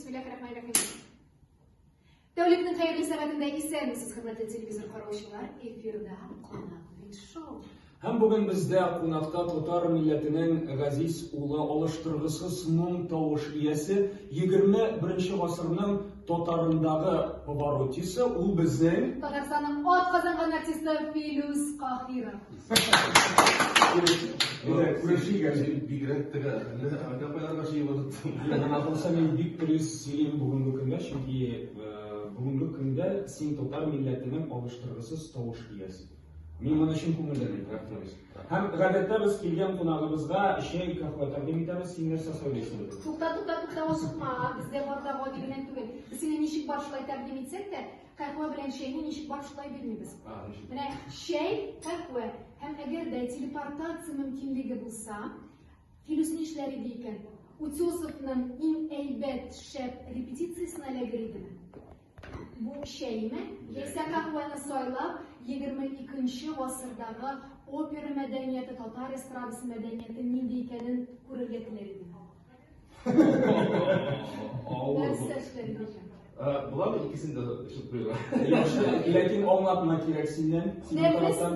Бисмиллахи рахмани рахим. Тәүлекнең хәерле сәгатендә исәнмесез, хөрмәтле телевизор караучылар. Эфирда Кунак бит шоу. Һәм бүген бездә кунакта татар милләтенең газиз улы, алыштыргысыз моң тавыш иясе, 21 гасырның татарындагы Паваротисы, ул безнең Татарстанның ат казанган артисты Филүс Каһиров. Күрешик әле. Бигрәк теге әллә кайларга җыеп оныттым. Миңа калса, мин бик дөрес сөйлим бүгенге көндә, чөнки бүгенге көндә син татар милләтенең алыштыргысыз тавыш иясе. Мин моны чын күңелдән әйтәм. Һәм гадәттә без килгән кунагыбызга чәй, каһвә тәкъдим итәбез. Син нәрсә сайлыйсың? Тукта, тукта, тукта, ашыкма. Бездә бар да гади генә түгел. Без сине ничек бар шулай тәкъдим итсәк тә, каһвә белән чәйне ничек бар шулай бирмибез. Менә чәй, каһвә. Һәм әгәр дә телепортация мөмкинлеге булса, Филүс нишләр иде икән? Утесовның иң әйбәт, шәп репетициясенә эләгер идеме? Бу чәйме? Яисә каһвәне сайлап, 22 гасырдагы опера мәдәнияте, татар эстрадасы мәдәнияте нинди икәнен күрергә теләр идеме? Авыр. Нәрсә эшләр иде икән? Буламы икесен дә эчеп куярга? Яхшы, ләкин аңлатма кирәк синнән, синең тарафтан.